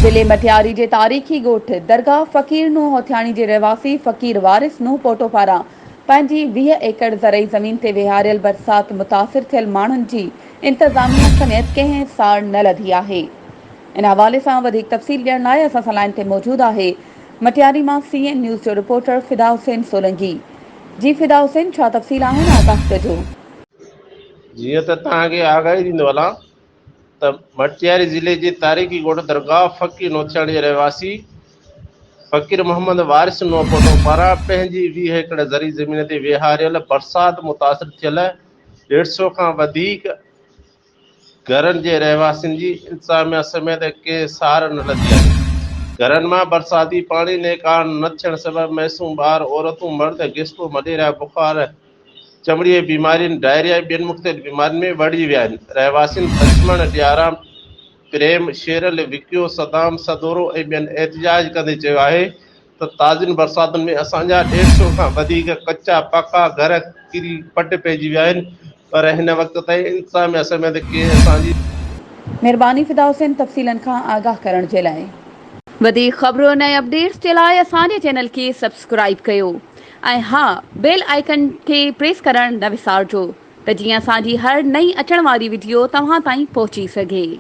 ضلعي مٽياري جي تاريخي ڳوٺ درگاهه فقير نوح هوٿياڻي جي رهواسي فقير وارث نوح پوٽو پاران پنهنجي 20 ايڪڙ زرعي زمين تي ويهاريل برسات متاثر ٿيل ماڻهن جي انتظاميا سميت ڪنهن ساڙ نه لڌي آهي. ان حوالي سان وڌيڪ تفصيل ڏيڻ لاء اسان سان لائين تي موجود آهي مٽياري مان سي اين نيوز جو رپورٽر فدا حسين سولنگي. جي فدا حسين ڇا تفصيل آهن آگاهه ڪجو. جيئن ته توهان کي آگاهي ڏيندو هلان ته مٽياري ضلعي جي تاريخي ڳوٺ درگاهه فقير نوٿياڻي جي رهواسي فقير محمد وارث نوپوٽو پاران پنهنجي 20 ايڪڙ زرعي زمين تي ويهاريل برسات متاثر ٿيل ڏيڍ سئو کان وڌيڪ گهرن جي رهواسين جي انتظاميا سميت ڪنهن سار نه لڌي آهي. گهرن مان برساتي پاڻي نيڪال نه ٿيڻ سبب معصوم ٻار، عورتون، مرد، گيسٽرو، مليريا، بخار، چمڙي جي بيمارين، ڊائريا ۽ ٻين مختلف بيمارين ۾ وڙهجي ويا آهن. رهواسين لڇمڻ، ڏيارام، پريم، شيرل، وڪيو، صدام، سدورو ۽ ٻين احتجاج ڪندي چيو آهي ته تازين برساتن ۾ اسان جا ڏيڍ سئو کان وڌيڪ ڪچا پڪا گهر ڪري پٽ پئجي ويا آهن پر هن وقت تائين انتظاميا سميت ڪنهن اسان جي مھرباني فدا حسين تفصيلن کان آگاھ ڪرڻ جي لاء. وڌيڪ خبرن ۽ اپڊيٽس جي لاء اسان جي چينل کي سبسڪرائيب ڪيو ۽ ها بيل آئيڪن کي پريس ڪرڻ نه وسارجو ته جيئن اسان جي هر نئين اچڻ واري وڊيو توهان تائين پهچي سگهي.